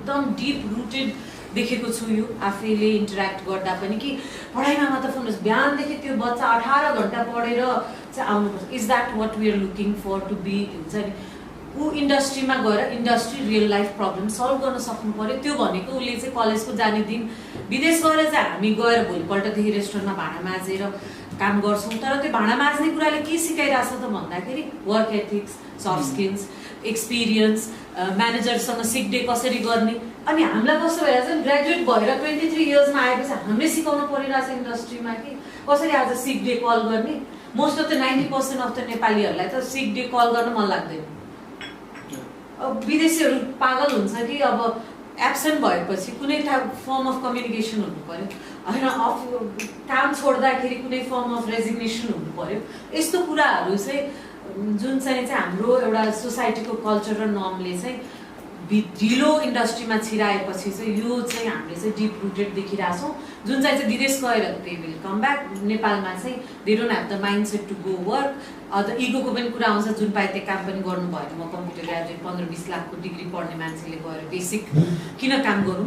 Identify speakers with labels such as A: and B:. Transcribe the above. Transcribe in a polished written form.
A: एकदम deep rooted देखेको छु यो आफैले इन्टरेक्ट गर्दा पनि कि पढाइमा मात्र फोकस बिहानदेखि त्यो बच्चा 18 घण्टा पढेर चाहिँ आउनुपर्छ is that what we are looking for to be हुन्छ नि ऊ इन्डस्ट्रीमा गएर industry real life problem solve गर्न सक्नु पर्यो त्यो भनेको उसले चाहिँ कलेजको जाने दिन विदेश गएर चाहिँ हामी गएर भोलिपल्टदेखि रेस्टुरेन्टमा भाँडा माझेर काम गर्छौँ तर त्यो भाँडा माझ्ने कुराले के सिकाइरहेछ त भन्दाखेरि work ethics soft skills experience म्यानेजरसँग सिक डे कसरी गर्ने अनि हामीलाई कस्तो भइरहेछ ग्रेजुएट भएर 23 इयर्समा आएपछि हामीले सिकाउनु परिरहेछ इन्डस्ट्रीमा कि कसरी आज सिक डे कल गर्ने most of the 90% of the नेपालीहरूलाई त सिक डे कल गर्न मन लाग्दैन अब विदेशीहरू पागल हुन्छ कि अब एब्सेन्ट भएपछि कुनै फर्म अफ कम्युनिकेसन हुनु पर्यो होइन काम छोड्दाखेरि कुनै फर्म अफ रेजिग्नेसन हुनु पर्यो यस्तो कुराहरू चाहिँ जुन चाहिँ हाम्रो एउटा सोसाइटीको कल्चर र नर्मले चाहिँ ढिलो इन्डस्ट्रीमा छिराएपछि चाहिँ यो चाहिँ हामीले चाहिँ डिप रुटेड देखिरहेछौँ जुन चाहिँ विदेश गएर दे विल कम ब्याक नेपालमा चाहिँ they don't have the mind set to go work the इगोको पनि कुरा आउँछ जुन पाए त्यो काम पनि गर्नु भएन म कम्प्युटर ग्रेजुएट 15-20 लाखको डिग्री पढ्ने मान्छेले गएर बेसिक किन काम गरौँ